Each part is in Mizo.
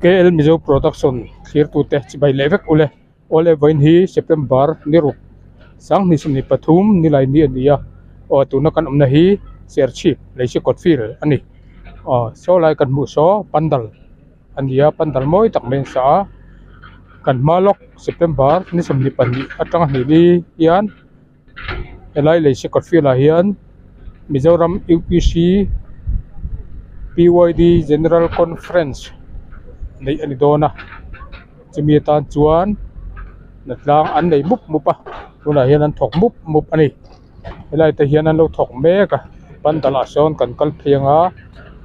KL Mizo Production thlirtute chibai leh vek ule. Awle vawiin hi September ni ruk sanghnih sawmhnih pathum nilai ni a ni a, aw tuna kan awmna hi Serchhip Leisikawt field a ni. Aw saw lai kan hmuh saw pandal a ni a, pandal mawi tak mai an sa a, kan hma lawk September ni 22 atanga hnih ni hian helai Leisikawt field ah hian Mizoram UPC PYD General Conference neih a ni dawn a, chumi atan chuan hnatlang an nei mup mup a, tunah hian an thawk mup mup a ni. Helai te hian an lo thawk mek a pandal ah sawn kan kal phei ang a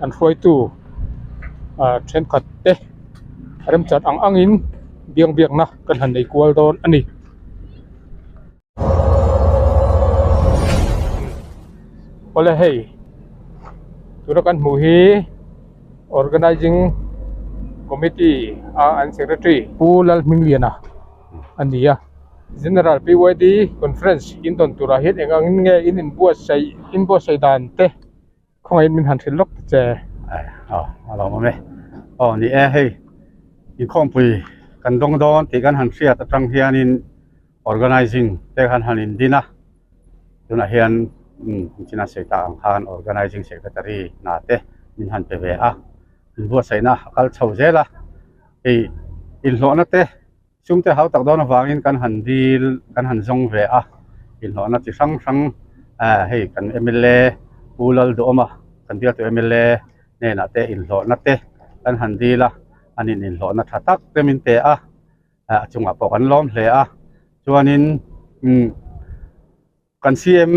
an hruaitu ah thenkhat te remchan ang ang in biang biakna kan han nei kual dawn a ni. Awle hei tuna kan hmuh hi organizing committee a an secretary Pu Lalhmingliana a ni a. General PYD Conference in dawn turah hian eng angin nge in inbuatsaih inbuatsaih dan te khawngaihin min han hrilh lawk ta che. Aw a lo awm e. Aw ni e hei inkhawmpui kan dawng dawn tih kan han hriat atang hianin organizing te khan han indin a, tunah hian china sawi tak ang khan organizing secretary hna te min han pe ve a, inbuatsaihna a kal chho zel a, hei inhlawhna te. Chungte hau tak dawn avangin kan han dil, kan han zawng ve a, inhlawhna chi hrang hrang eh hei kan mla Pu Lalduhawma kan bialtu mla hnenah te inhlawhna te kan han dil a, an in inhlawhna tha tak te min pe a, eh a chungah pawh kan lawm hle a, chuanin umm. Kan CM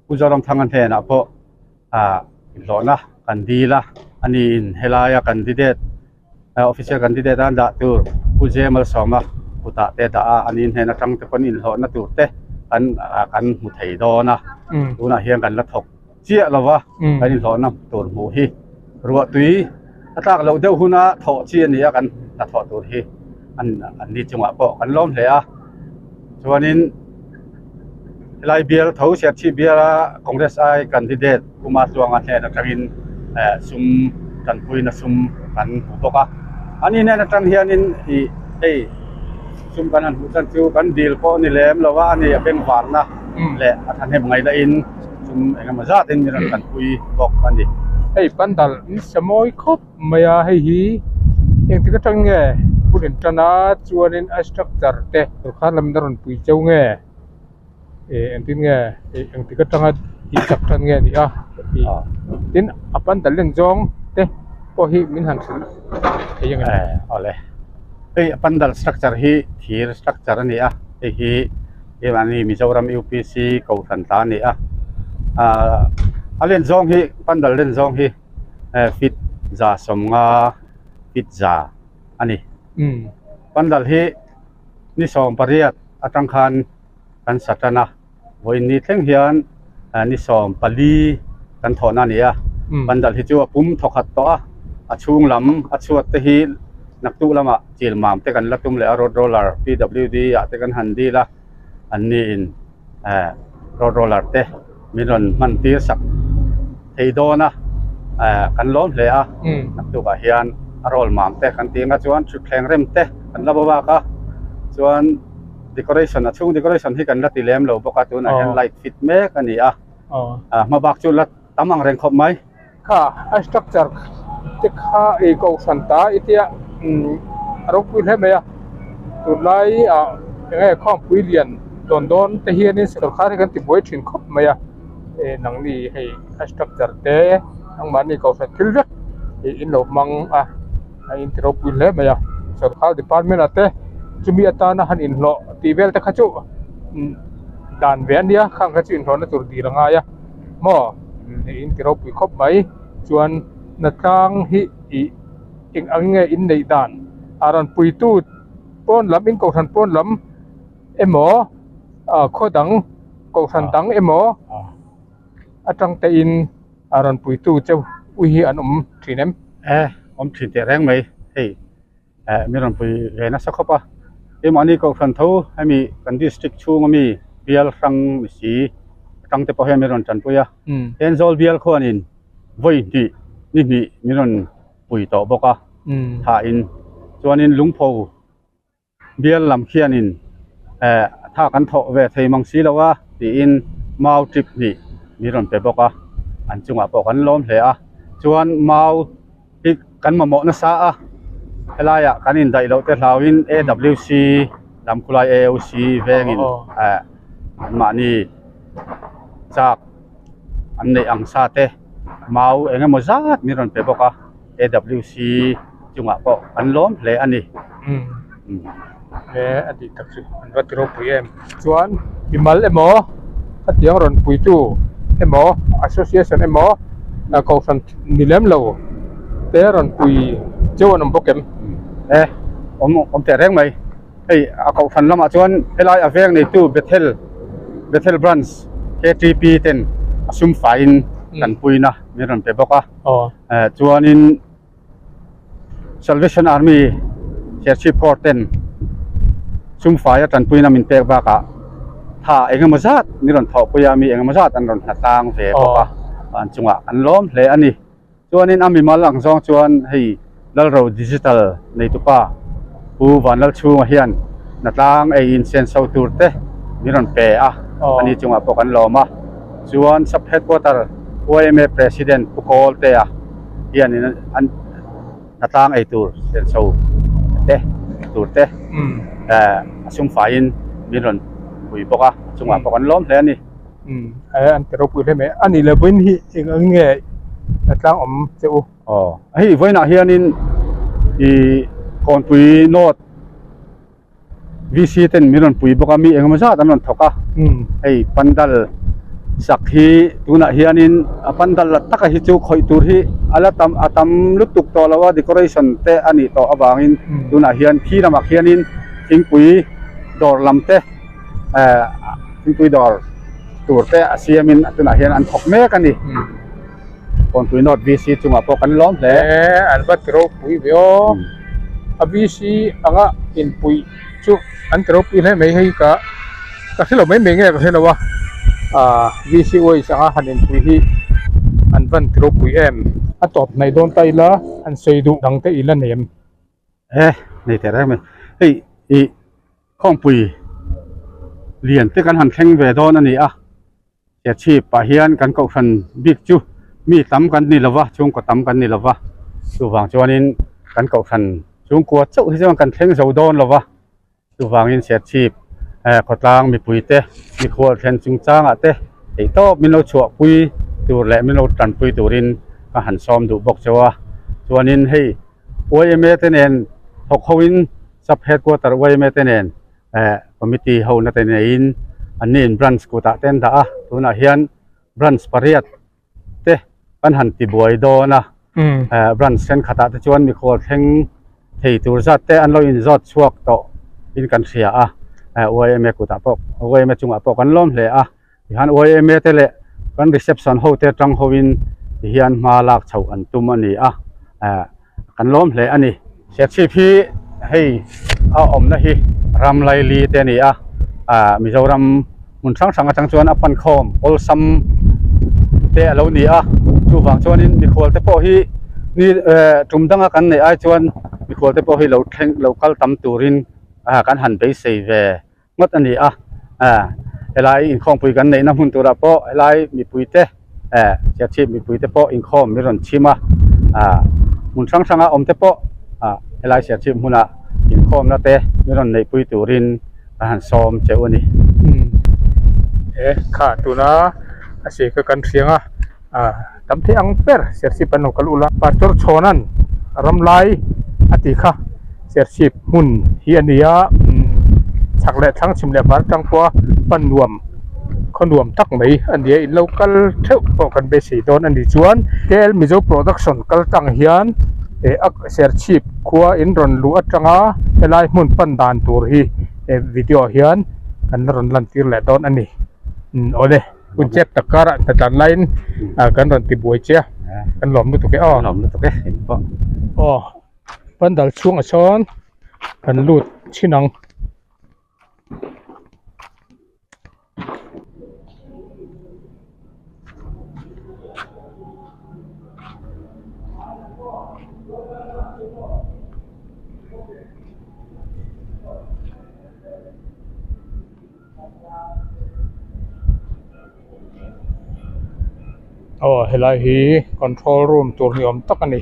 Pu Zoramthanga hnenah pawh ah inhlawhna kan dil a, ani in helaia candidate official candidate a an dah tur Pu J Malsawma kutah te a dah a, ani hnen atang te pawn inhlawhna tur te kan kan hmu thei dawn a, tunah hian kan la thawk chiah lo va, kan inhlawhna tur hmuh hi ruahtui a tlak loh deuh huna thawh chi a ni a kan hnathawh tur hi an ni chungah pawh kan lawm hle a, chuanin. Helai bial tho Serchhip biala Congress ai candidate Kuma Tluanga hnen atangin eh sum tanpuina sum kan hmu bawk a. Ani hnen atang hianin ih hei sum kan han hmuh chan chu kan dil pawh a ni lem lo a, ani a bengvarna leh a thahnem ngaihna in sum engemaw zatin min rawn tanpui bawk a ni. Hei pandal in sa mawi khawp mai a, hei hi engtik atang nge hun in tan a chuanin a structure te sorkar lam in a rawn pui cheu nge eh engtin nge eh engtik atanga tih chak tan nge a nih a tih tin a pandal len zawng te pawh hi min han hrilh thei ang em? Eh awle hei a pandal structure hi thir structure a ni a hei hi keimahni Mizoram UPC kohhran tla a ni a ah a len zawng hi pandal len zawng hi. Feet 150 feet za a ni. Pandal hi ni 18 atang khan kan sa tan a, vawiin ni thleng hian ni 14 kan thawhna a ni a. Pandal hi chu a pum thawkhat tawh a, a chhung lam a chhuat te hi naktuk lamah chil mam te kan la tum leh a, road roller PWD ah te kan han dil a, an niin road roller te. min rawn hman tir sak thei dawn a eh kan lawm hle a naktukah hian a roll mam te kan tih anga chuan thutthleng rem te kan la bawk a chuan decoration a chhung decoration hi kan la ti lem lo bawk a tunah hian light fit mek a ni a ah hma bak chu la tam ang reng khawp mai. Kha a structure te kha ei kohhran ta i tia umm a ropui hle mai a tunlai ah eng nge khawmpui lian dawn dawn te hianin sawrkar hi kan ti buai thin khawp mai a eh nangni hei a structure te nangmahni kohhran thil vek ih in lo hmang a a inti ropui hle mai a sawrkar department ah te chumi atana han inhlawh tih vel te kha chu umm dan ve a nia khang kha chu inhlawhna tur dil a ngai a. Maw in ti ropui khawp mai chuan hnatlang hi ih eng ang nge in neih dan a rawn puitu pawn lam in kohhran pawn lam emaw ah khaw dang kohhran dang emaw atang te in a rawn puitu cheu ui hi an awm thin em? E awm thin teh reng mai hei. Eh mi rawn pui ve nasa khawp a keimahni kohhran tho hemi kan district chhung ami bial hrang ni si atang te pawh hian min rawn tanpui a Aizawl bial khuanin vawi hnih ni hnih min rawn pui tawh bawk a thain. Chuanin lungpho bial lam khianin eh tha kan thawh ve thei mang si lo a tiin mau trip hnih min rawn pe bawk a, an chungah pawh kan lawm hle a. Chuan mau hi kan mamawh nasa a, helaiah kan indaih loh te hlauhin AWC lam khulai AOC vengin eh anmahni chak an neih ang sa te mau eng emaw zat min rawn pe bawk a. AWC chungah pawh an lawm hle a ni. Umm he a tih tak chu an va ti ropui em. Chuan mimal emaw khatiang rawn puitu emaw association emaw kohhran ni lem lo te rawn pui cheu an awm bawk em? E awm awm teh reng mai. Hei a kohhran lamah chuan helai a veng neitu Bethel Bethel Branch KTP ten a sum faiin kan puina min rawn pe bawk a. Chuanin Salvation Army Serchhip Corps ten sumfaia tanpuina min pek bakah tha engemaw zat min rawn thawhpui a, mi engemaw zat an rawn hnatlang ve bawk a, an chungah an lawm hle a ni. Chuanin a mimal ang zawng chuan hei Lalro Digital neitupa Pu Vanlalchhunga hian hnatlang ei insenso tur te min rawn pe a, ani chungah pawh kan lawm a. Chuan Sub Headquarter YMA President Pu Kawltea hianin an hnatlang ei tur senso te tur te a sum faiin min rawn pui bawk a, a chungah pawh kan lawm hle a ni. An ti ropui hle mai. A nih leh vawiin hi eng ang nge hnatlang awm che u? Aw, hei vawiinah hianin ih Kawnpui North VC ten min rawn pui bawk a, mi engemaw zat an rawn thawk a, hei pandal sak hi tunah hianin a pandal la taka hi chu khawih tur hi a la tam a tam lutuk tawh lo a decoration te a nih tawh avangin tunah hian khi lamah khianin thingpui dawr lam te eh thingpui dawr tur te a siamin tunah hian an thawk mek a ni. Kawnpui North VC chungah pawh kan lawm hle. E, an va ti ropui ve aw. A VC anga inpuih chu an ti ropui hle mai hei ka ka hre lo mai mai nge ka hre lo a. Ah VC wise anga han inpuih hi an van ti ropui em. A tawp hnaih dawn ta ila han sawi duh dang te ila nei em? E, nei teh reng mai. Hei ih khawmpui lian te kan han thleng ve dawn a ni a. Chhip ah hian kan kohhran bik chu mi tam kan ni lova, chhungkaw tam kan ni lova, chuvang chuanin kan kohhran chhungkua chauh hi chuan kan thleng zo dawn lova, chuvangin Serchhip eh khawtlang mipui te mikhual thlen chungchangah te theihtawp min lo chhuahpui tur leh min lo tanpui turin ka han sawm duh bawk chauh a, chuanin hei yma te nen thawk hoin sub headquarter yma te nen eh committee ho na te neiin an ni in branch kutah te an dah a tunah hian branch pariat te kan han ti buai dawn a eh branch thenkhatah te chuan mikhual thleng thei tur zat te an lo inzawt chhuak tawh in kan hria a eh yma kutah pawh yma chungah pawh kan lawm hle a tihian yma te leh kan reception ho te atang hoin tihian hma lak chhoh an tum a ni a eh kan lawm hle a ni. Serchhip hi hei a awmna hi ram laili te a ni a ah Mizoram hmun hrang hrang atang chuan a pan khawm awlsam te a lo ni a chuvang chuanin mikhual te pawh hi ni eh tum danga kan neih ai chuan mikhual te pawh hi lo thleng lo kal tam turin ah kan han beisei ve ngawt a ni a eh helai inkhawmpui kan neihna hmun turah pawh helai mipui te eh Serchhip mipui te pawh inkhawm min rawn chhim a ah hmun hrang hranga awm te pawh ah helai Serchhip hmunah inkhawmna te min rawn neihpui turin ka han sawm cheu a ni. E kha tuna a sei kha kan hriang a ah tam thei ang ber Serchhip an lo kal ula Pastor Chhawna'n ramlai a tih kha. Serchhip hmun hi a ni a chhak leh thlang chhim leh hmar tang pawha pan nuam khaw nuam tak mai a ni a in lo kal theuh pawh kan beisei dawn a ni chuan K_L Mizo production kal tang hian eh a Serchhip khua in rawn luh atanga helai hmun pan dan tur hi eh video ah hian kan la rawn lan tir leh dawn a ni awle hun chep tak karah hnatlan laiin ah kan rawn ti buai che a kan lawm lutuk e aw. Kan lawm lutuk e engpawh. Aw. Pandal chhungah sawn kan lut thin ang. Aw helai hi control room tur ni awm tak a ni.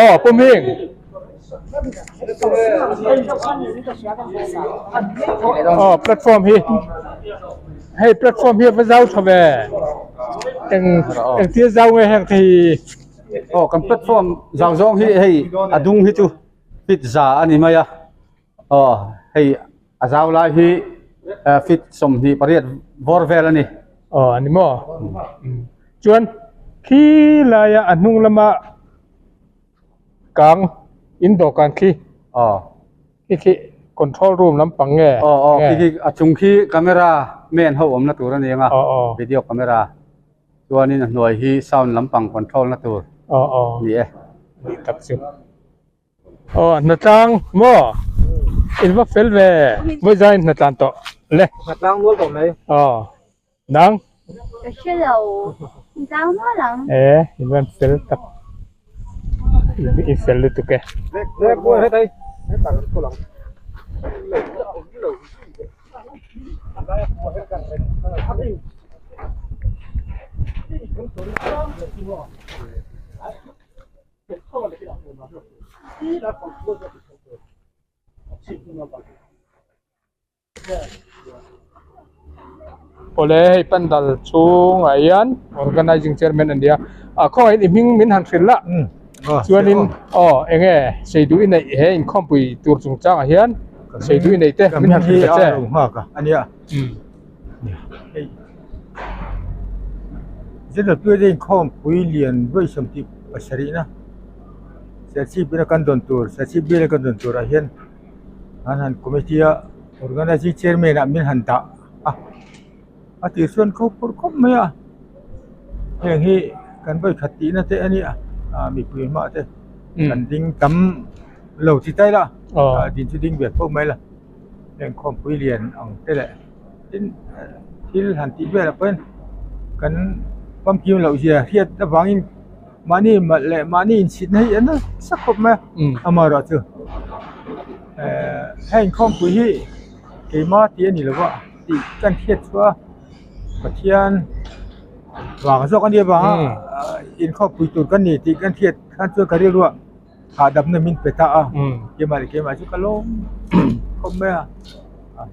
Aw pu Ming aw platform hi hei platform hi a va zau tha ve eng engtia zau nge heng te hi aw kan platform zau zawng hi hei a dung hi chu fit za a ni mai a aw hei A zau lai hi feet 28 vawr vel a ni. Aw a ni maw? Chuan khi laia a hnung lama kang in dawhkan khi aw khi khi control room lampang nge? Aw aw khi khi a chung khi camera man ho awmna tur a ni ang a video camera chuanin a hnuai hi sound lampang control na tur aw aw ni e. Ni tak chu. Aw hnatlang maw in va fel ve vawi zai in hnatlan tawh le hnatlang nual tawh mai aw nang ka hre lo hnatlang nual ang e in van fel tak in fel lutuk e Awle hei pandal chhungah hian organizing chairman a nia a khawngaih i hming min han hrilh la chuanin aw eng nge sei duh i neih he inkhawmpui tur chungchangah hian sei duh i neih te min han hrilh ta che. General Puia inkhawmpui lian vawi 27 na Serchhip ina kan dawn tur Serchhip bial a kan dawn turah hian an han committee a organizing chairman ah min han dah a a tir chuan khaw phur khawp mai a heng hi kan vawi khat tihna te a nia ah mipui hmaah te kan ding tam lo chi tai la din chu ding ve fo mai la. Heng khawmpui lian ang te leh tin thil han tih velah pawhin kan pumpkin loh zia hriat avangin mahni malh leh mahni inchhitna hi a nasa khawp mai a amaherawhchu ehh heng khawmpui hi keima tih a ni lo va tih kan hriat chhuah a Pathian vang zawk a nih avanga inkhawmpui tur kan ni tih kan hriat khan chuan ka rilruah. Hahdamna min pe ta a, keimah leh keimah chu ka lawm khawp mai a,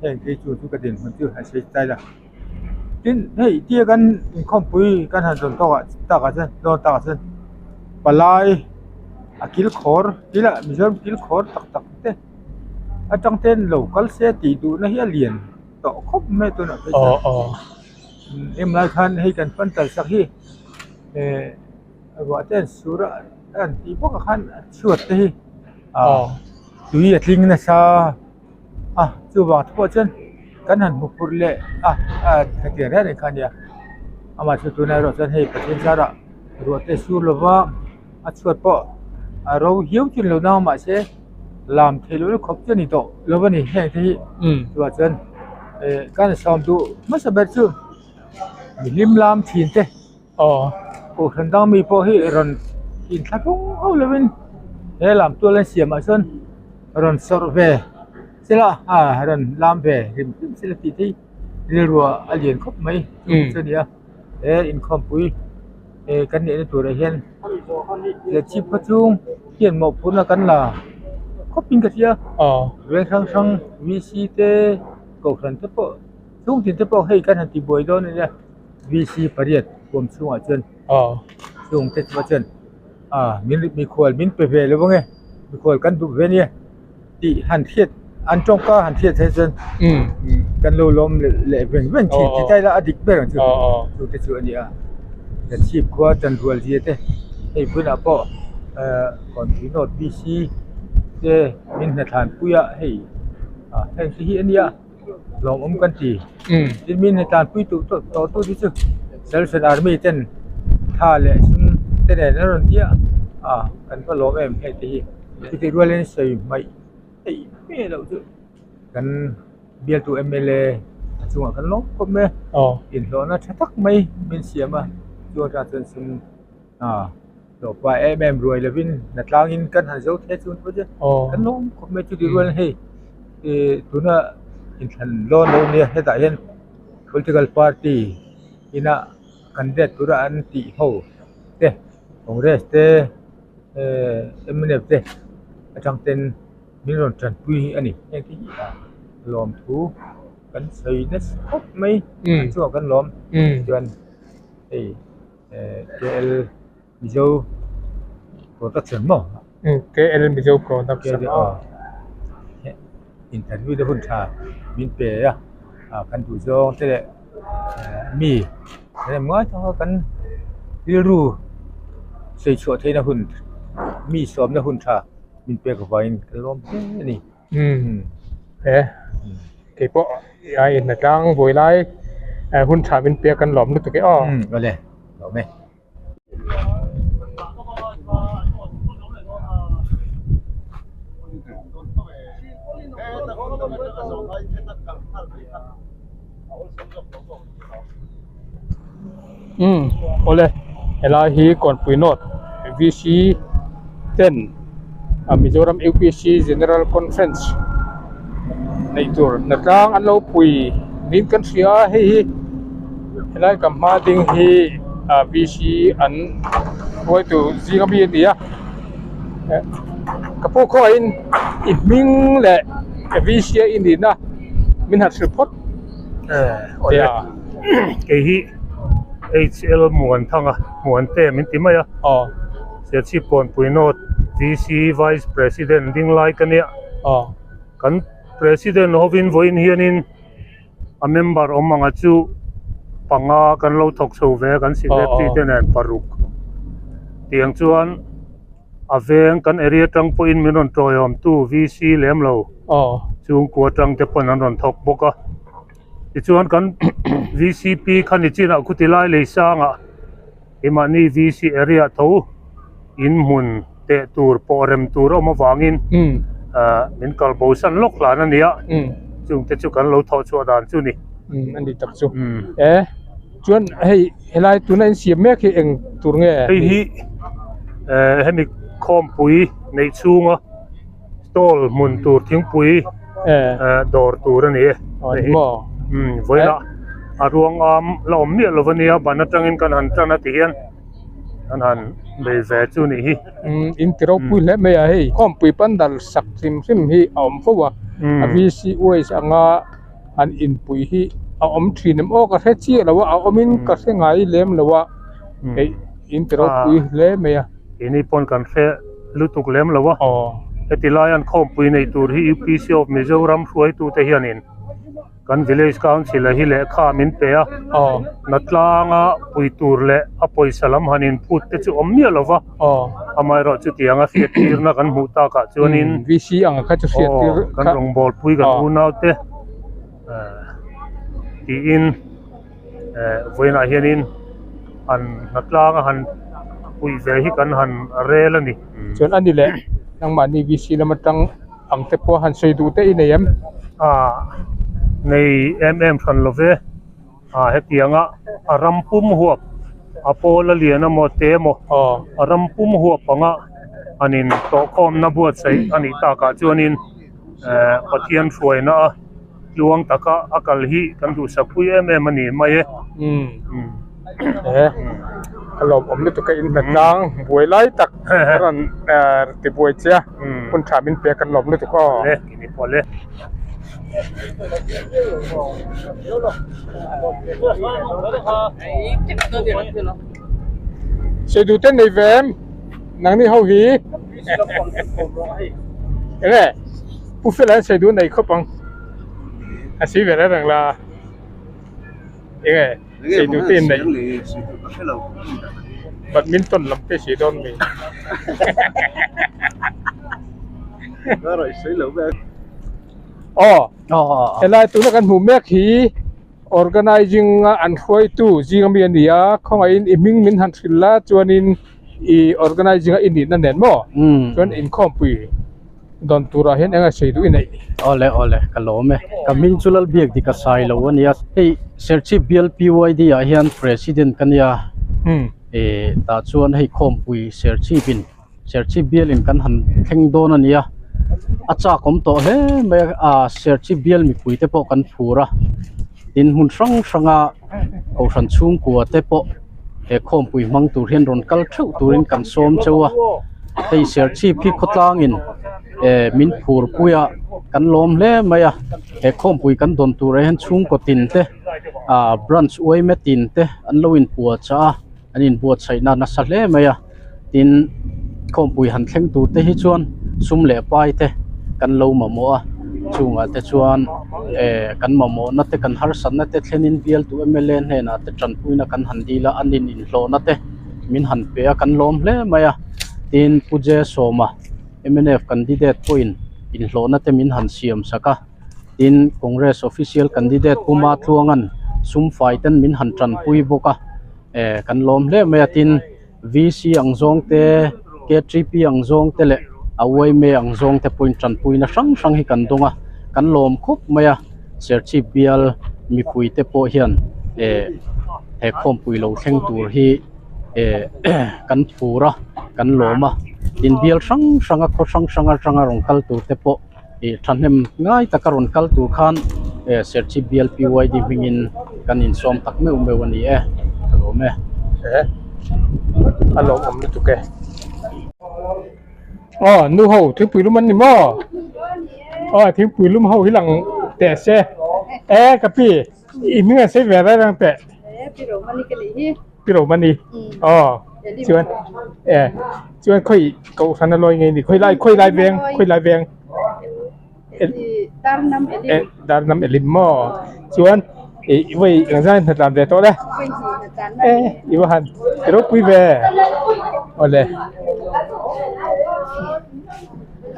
heng phei chu chu ka dinhmun chu han sawi tai la. Tin, hei tia kan inkhawmpui kan han rawn tawk ah tak ah chuan dawn tak ah chuan palai a kil khawr kil ah Mizoram kil khawr tak tak te atang ten lo kal se tih duhna hi a lian tawh khawp mai tunah phei chuan em lai khan hei kan pan tal sak hi eh ruah te an sur a. An tih bawk ah khan a chhuat te hi ah tui a tling nasa a chuvang te pawh chuan kan han hmu phurh leh a a hetiang reng reng kha a nia amah chu tunah erawh chuan hei Pathian zarah ruah te sur lova a chhuat pawh a ro hiau chu ni lo nang mahse lam theih loh na khawp chu a ni tawh lo a ni heng te hi chuvang chuan eh kan sawm duh hmasa ber chu mihlim lam thin te. Aw Kohhran dang mi pawh hi rawn inthla tung ho lovin he lam tual an siam ah chuan rawn sawrh ve sela a rawn lam ve hrim hrim sela tih te hi rilru ah a lian khawp mai chu a ni a he inkhawmpui eh kan neihna turah hian lehchhip khaw chung hian mawhphurhna kan la khawp in ka hria veng hrang hrang V C te kohhran te pawh chhung tin te pawh hei kan han ti buai dawn a nia. VC pariat huam chhungah chuan chung te chu chuan ah min mikhual min pe ve lo ange mikhual kan duh ve ania tih han hriat an tawngka han hriat theih chuan kan lo lawm leh veng veng thin ti ta ila a dik ber ang chu chu te chu a ni a. Serchhip khua chanrual zia te hei bulah pawh ehh kawnpui note bc te min hnathlan pui a hei ah heng te hi a nia lawmawm kan ti tin min hnathlan pui duh tawh tawh tu te chu Salvation Army ten thla leh sum te nen an rawn ti a ah kan va lawm em heng te hi chutih rualin sawi hmaih theih miah loh chu kan. Bialtu mla a chungah kan lawm khawp mai a, inhlawhna tha tak mai min siam a, chu atang chuan sum ah hlawhpa em em ruai lovin hna tlangin kan han zo thei chu chu kan lawm khawp mai chutih rualin hei ih tuna inthlan dawn lo nia hetah hian political party ina candidate tura an tih ho te congress te eh mnf te atang ten. Min rawn tanpui hi a ni heng te hi a lawmthu kan sawi nasa khawp mai a chungah kan lawm chuan hei eh K_L Mizo production maw K_L Mizo production aw interview te hun tha min pe a ah kan duh zawng te leh mi remngai thanga kan rilru sawi chhuah theihna hun mi sawmna hun tha. Min pek avangin ka lawm hle a ni. Umm he keipawh a inhna tlang buai lai hun tha min pek kan lawm lutuk e aw. Umm awle lawm e. Umm awle helai hi Kawnpui North VC ten a Mizoram UPC General Conference neih tur hnatlang an lo pui niin kan hria a hei hi helai ka hma ding hi ah VC an hruaitu zing ami a ni a ka pu khawihin i hming leh VC a i nihna min han hrilh phawt. Awle kei hi HL Muanthanga Muante min ti mai a Serchhip Kawnpui North DC Vice President ding lai ka nia kan President hovin vawiin hianin a member awm anga chu panga kan lo thawk chho ve a kan secretary te nen paruk tiang chuan a veng kan area tang pawhin min rawn tawiawmtu VC lem lo. Chhungkua tang te pawn an rawn thawk bawk a tichuan kan VCP kha ni chinah khuti lai lei sangah keimahni VC area tho in hmun teh tur pawh rem tur a awm avangin ah min kal bo san lawk hlan a ni a chungte chu kan lo thawh chhuah dan chu ni. A ni tak chu e chuan hei helai tuna in siam mek hi eng tur nge? Hei hi eh hemi khawmpui neih chhunga. Stall hmun tur thingpui dawr tur a ni e. Vawiin a ruang am la awm miah lo a nia ban atangin kan han tan a ti hian kan han bei ve chu nih hi. In ti ropui hle mai a hei khawmpui pandal sak hrim hrim hi a awm fo a a VC waste anga an inpui hi a awm thin em aw ka hre chiah lo a a awmin ka hre ngai lem lo a hei in ti ropui hle mai a. Keini pawn kan hre lutuk lem lo a, heti lai an khawmpui nei tur hi UPC of Mizoram hruaitute hianin kan Village Council-a hi lehkha min pe a, Natlanga pui tur leh a pawisa lam han inphut te chu awm miah lo va, amaherawh chutianga hriattirna kan hmuh takah chuanin kan rawngbawlpui kan unaute tiin. Vawiinah hianin han hnatlanga han puih ve hi kan han rel a ni. Chuan a ni leh nangmahni VC lam atang ang te pawh han sawi duh te i nei em? Ah nei em em hran lo ve. Ah hetianga a ram pum huap a pawl a lian emaw te emaw a ram pum huap anga an in tawhkhawmna buatsaih a nih takah chuanin Pathian hruaina a. Tluang taka a kal hi kan duhsak pui em em a ni mai e. Umm he a lawmawm lutuk a inhmet tlang buai lai tak a rawn ti buai che a hun tha min pek kan lawm lutuk aw. Le kini pawh le. Sei duh te nei ve em nangni ho hi enge. Pu Fela an sawi duh nei khawp ang a si ve reng reng la enge. Sei duh te in neih. Badminton lam te si dawn mi. Aw helai tuna kan hmuh mek hi organizing a an hruaitu zing ami a ni a khawngaihin i hming min han hrilh la chuanin i organizing a i nihna nen maw chuan inkhawmpui dawn turah hian eng a sawi duh i neih. Awle awle ka lawm e ka hming chu Lalbiak dik a sai lo a nia hei Serchhip bial PYD ah hian president ka nia eh tah chuan hei khawmpui Serchhip in Serchhip bial in kan han thleng dawn a nia a chak awm tawh hle mai a ah Serchhip bial mipui te pawh kan phur a tin hmun hrang hrang a kohhran chhungkua te pawh he khawmpui hmang tur hian rawn kal theuh turin kan sawm cheu a hei Serchhip hi khawtlang in eh min phur pui a kan lawm hle mai a he khawmpui kan dawn turah hian chhungkaw tin te ah branch uaime tin te an lo inpuahchah a an inbuatsaih na nasa hle mai a tin khawmpui han thleng tur te hi chuan sum leh pai te kan lo mamawh a chungah te chuan eh kan mamawh na te kan harsatna te thlenin bialtu m l a hnenah te tanpuina kan han dil a an in inhlawhna te min han pe a kan lawm hle mai a tin Pu J Sawma mnf candidate pawhin inhlawhna te min han siam sak a tin Congress official candidate Pu Matluanga'n sum fai ten min han tanpui bawk a eh kan lawm hle mai a tin. VC ang zawng te, KTP ang zawng te leh a yma ang zawng te pawhin tanpuina hrang hrang hi kan dawng a, kan lawm khawp mai a, Serchhip bial mipui te pawh hian eh he khawmpui lo thleng tur hi eh kan phur a, kan lawm a, tin bial hrang hrang a khaw hrang hrang atanga rawn kal tur te pawh ih thahnem ngai taka rawn kal tur khan eh Serchhip bial PYD hmingin kan insawm tak meuh meuh a ni e ka lawm e. E a lawmawm lutuk e. Aw nu ho thingpui lum an ni maw? Aw thingpui lum ho hi lang teh se e ka pi i hming an sawi ve reng reng teh. E pi Romani ka nih hi. Pi Romani aw chuan e chuan khawi kohhran a lawi ngei ni khawi lai khawi lai veng khawi lai veng Darnam Elim e Darnam Elim maw chuan i vawi engzah in hnatlan ve tawh le e i va han i ropui ve awle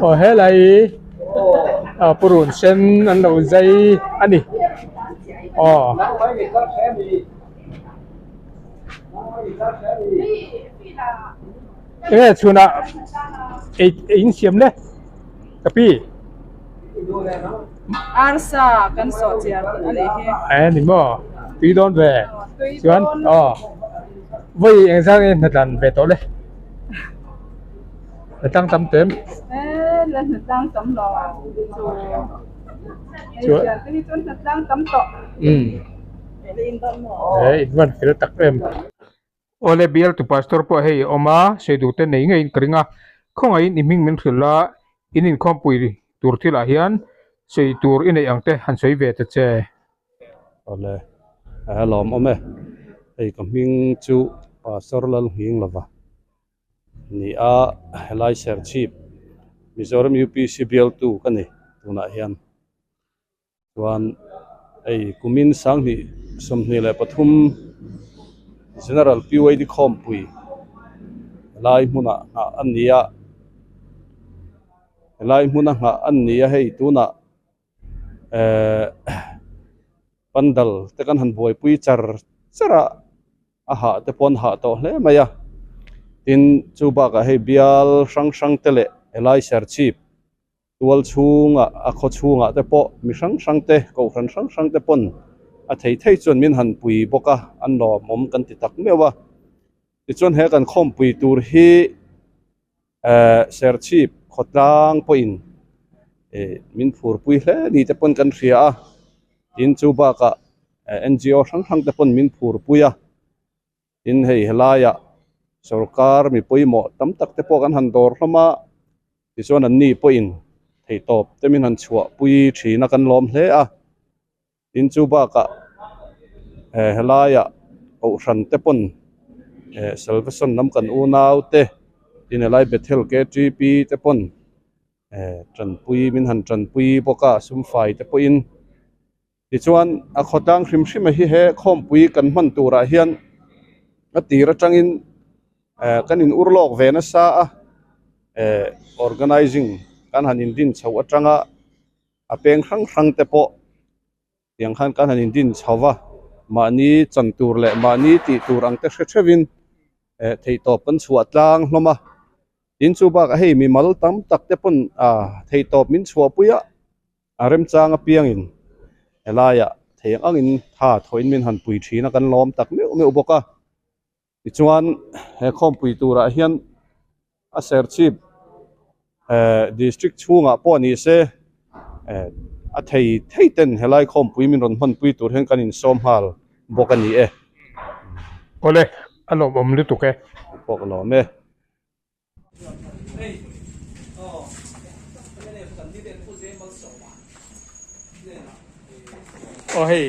aw helai ah purun sen an lo zai a ni aw. Enge chhunah ei ei in siam le ka pi. Arsa kan sawh chian a nih hi. E ni maw tui dawn ve chuan aw vawi eng zat nge hnatlan ve tawh le hnatlang tam tem. E la hnatlang tam lo chu Chuan ei te hi chuan hnatlang tam tawh. Umm. He in van fel tak em. Awle bial tu pastor pawh hei a awm a, sawi duh te nei ngeiin ka ring a, khawngaihin i hming min hrilh a, in inkhawmpui tur thilah hian sawi tur i neih ang te han sawi ve ta che. Awle a lawmawm e, hei ka hming chu Pastor Lalnghing lova ni a, helai Serchhip Mizoram UPC bialtu ka ni tunah hian. Chuan hei kumin sanghnih 23 General PYD khawmpui helai hmunah nghah a ni a, helai hmuna nghah a ni a hei tunah ehh pandal te kan han buaipui char char a. a hah te pawh an hah tawh hle mai a tin chu bakah hei bial hrang hrang te leh helai serchhip tual chhungah a khaw chhungah te pawh mi hrang hrang te kohhran hrang hrang te pawn a thei thei chuan min han pui bawk a an lawmawm kan ti tak meuh a tichuan he kan khawmpui tur hi ehh serchhip khawtlang pawhin ih min phurpui hle ni te pawn kan hria a tin chu bakah N_G_O hrang hrang te pawn min phurpui a tin hei helaiah sorkar mi pawimawh tam tak te pawh kan han dawr hlawm a tichuan an ni pawhin theihtawp te min han chhuahpui thin a kan lawm hle a tin chu bakah helaiah kohhran te pawn salvation lam kan unau te tin helai bethel K_T_P te pawn tanpui min han tanpui bawk a sum fai te pawhin. Tichuan a khawtlang hrim hrim a hi he khawmpui kan hman turah hian a tir atangin eh kan in ur lawk ve nasa a eh organizing kan han in din chho atanga a peng hrang hrang te pawh tiang khan kan han in din chho va mahni chan tur leh mahni tih tur ang te hre theuhin eh theihtawp kan chhuah tlang hlawm a. Tin chu bakah hei mimal tam tak te pawn ah theihtawp min chhuahpui a a remchang apiangin helaiah thei ang angin tha thawhin min han pui thin a kan lawm tak meuh meuh bawk a tichuan he khawmpui turah hian a serchhip eh district chhungah pawh ni se eh a thei thei ten helai khawmpui min rawn hmanpui tur hian kan insawm nghal bawk a ni e. Awle a lawmawm lutuk e. Pawh ka lawm e. Aw hei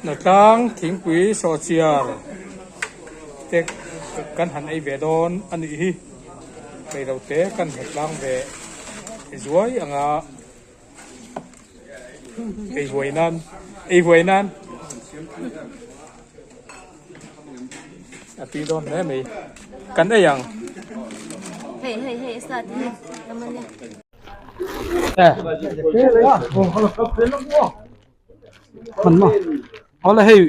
hnatlang thingpui sawhchiar te kan han ei ve dawn a nih hi reilote te kan hnatlang ve zuai anga ei huai nan ei huai nan a tui dawn hle mai kan ei ang. Hei hei hei sa te hi tam ania. Hman maw awle hei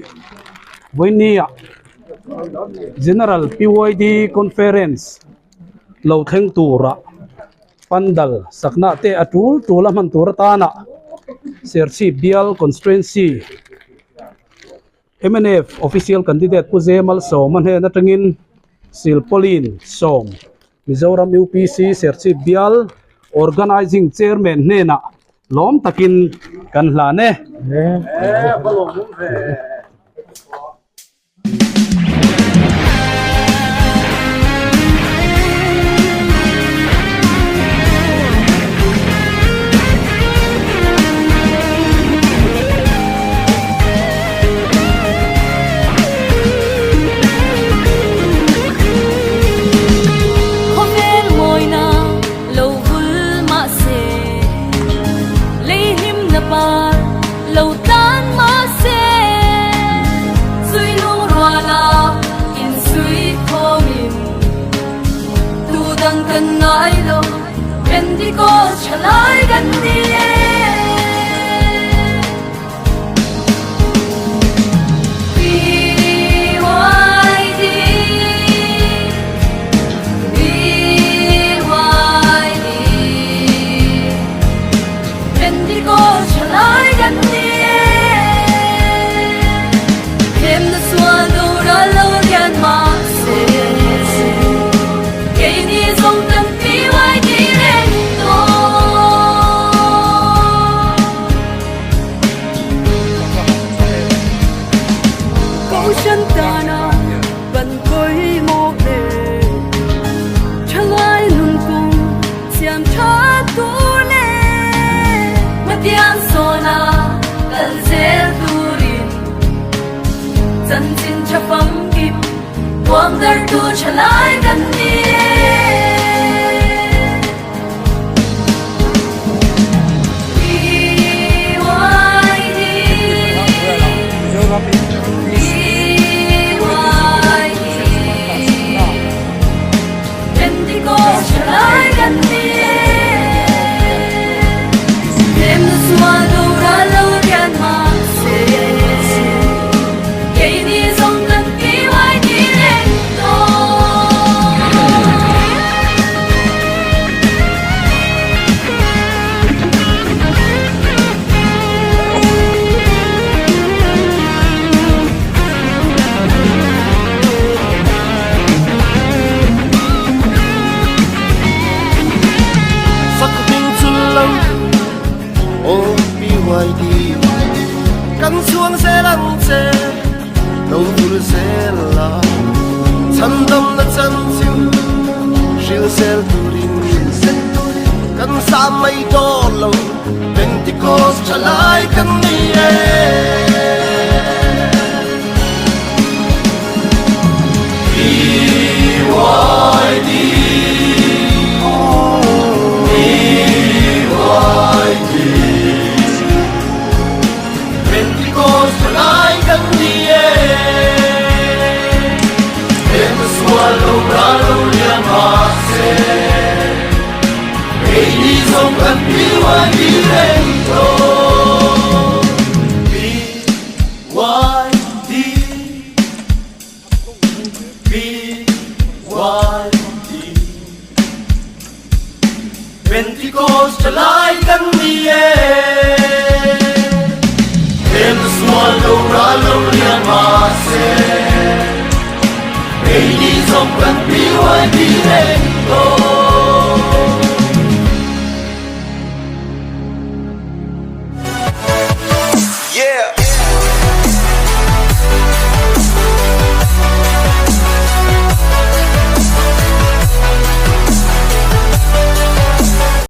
vawinia General PYD Conference lo thleng tura pandal sakna te a tul tul a hman tur atana Serchhip bial constituency Mnf official candidate Pu Zemal Sawma hnen atangin Silpauline Sawm Mizoram UPC Serchhip bial Organising Chairman hnenah lawm takin kan hlan e. Khawvel mawina lo vul mah se, lei hlimna par lo tlan mah se, Sui lung ruala insui khawmin tu dang kan ngai lo, Pentecost tha lai kan ni e. zawng kan BYD reng tawh. BYD BYD Pentecost thalai kan ni e Hel sual lo ra lo lian ma se Keini zawng kan BYD reng.